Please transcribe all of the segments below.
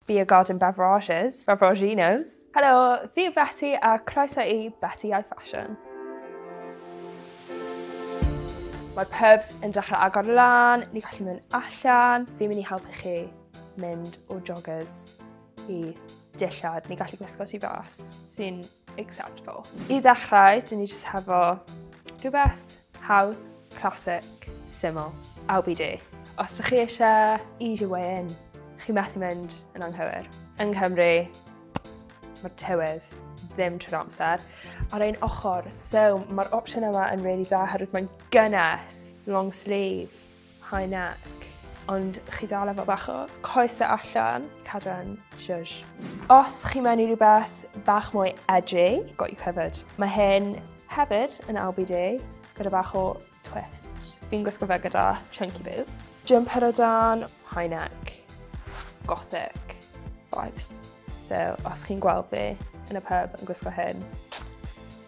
Beer garden beverages, beveraginos. Helo, fi yw Betty a croeso i Betty I Fashion. Mae'r pubs yn dechrau agor lan, ni gallu mynd allan. Fi'n mynd i helpu chi mynd o joggers i dillad ni gallu gwisgo tu fas sy'n acceptable. I ddechrau, dyn ni jyst hefo rhywbeth hawdd, classic, syml, LBD. Os ydych chi eisiau easy way in, chi methu mynd yn anghywir. Yng Nghymru, mae'r tywydd ddim trwy'r amser ar ein ochr. So mae'r opsiwn yma yn really dda oherwydd mae'n gynnes, long sleeve, high neck, ond chi dal efo bach o coesau allan, cadw yn zhuzh. Os chi mewn i rhywbeth bach mwy edgy, got you covered. Mae hyn hefyd yn LBD, gyda bach o twist. Fi'n gwisgo fe gyda chunky boots. Jumper o dan, high neck, gothic vibes. So, os chi'n gweld fi yn y pub yn gwisgo hyn,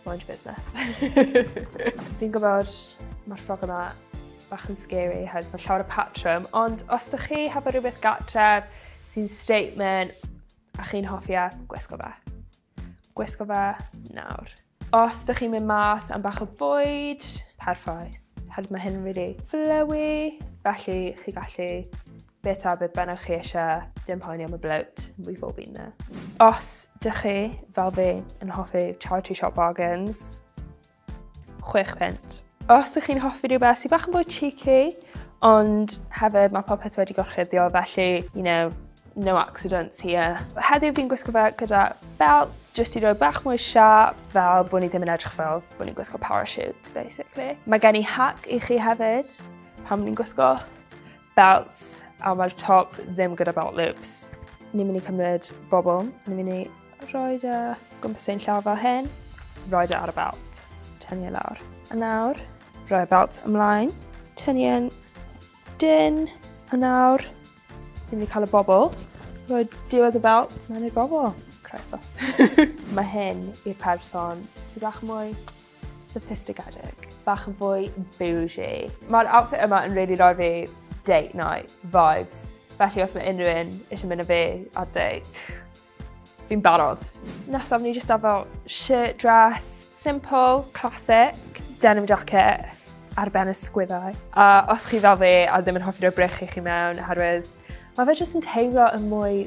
mind your business. Fi'n gwybod mae'r ffrog yma bach yn scary hefyd, mae llawer o patrwm, ond os ydych chi hefo rhywbeth gartref sy'n statement a chi'n hoffi e, gwisgo fe. Gwisgo fe nawr. Os ydych chi'n mynd mas am bach o fwyd, perffaith. Hefyd mae hyn yn really flowy, felly chi gallu bita beth bynnag chi eisiau, dim poeni am y bloat, we've all been there. Os ydych chi, fel fi, yn hoffi charity shop bargains, 6 punt. Os ydych chi'n hoffi rhywbeth sy'n bach yn fwy cheeky, ond hefyd mae popeth wedi gorchuddio, felly, no accidents here. Heddiw fi'n gwisgo fe gyda belt, jyst i roi bach mwy siâp, fel bod ni ddim yn edrych fel bod ni'n gwisgo parachute, basically. Mae gen i hack i chi hefyd, pan ni'n gwisgo belts, a mae'r top ddim gyda belt loops. Ni'n mynd i cymryd bobl, ni'n mynd i rhoi e gwmpas ein llaw fel hyn, rhoi e ar y belt, tynnu e lawr. A nawr, rhoi y belt ymlaen, tynnu e'n dyn, a nawr, ni'n mynd i cael y bobl, rhoi diwedd y belt mewn i'r bobl. Croeso. Mae hyn i'r person sydd bach mwy sophisticated, bach yn fwy bougie. Mae'r outfit yma yn really rhoi fi date night vibes. Felly os mae unrhyw un eisiau mynd â fi ar date, fi'n barod. Nesaf ni jyst efo shirt dress, simple, classic, denim jacket ar ben y sgwyddau. A os chi fel fi a ddim yn hoffi rhoi brych i chi mewn, oherwydd mae fe jyst yn teimlo yn mwy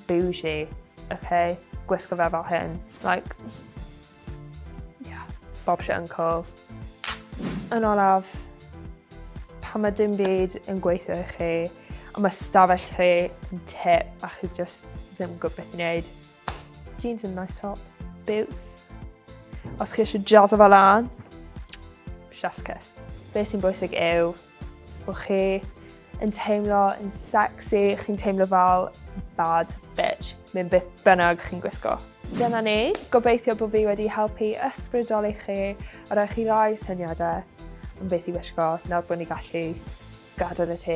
bougie, okay? Gwisgo fe fel hyn. Like, yeah, Bob's your uncle. Yn olaf, pan mae dim byd yn gweithio i chi, a mae stafell chi yn tip a chi just ddim yn gwybod beth i wneud. Jeans and nice top, boots. Os chi eisiau jazzo fel lan, chef's kiss. Be sy'n bwysig yw bod chi yn teimlo yn sexy, chi'n teimlo fel bad bitch, mynd beth bynnag chi'n gwisgo. Dyna ni, gobeithio bod fi wedi helpu ysbrydoli chi a rhoi chi rai syniadau am beth i wisgo nawr bod ni gallu gadael y tŷ.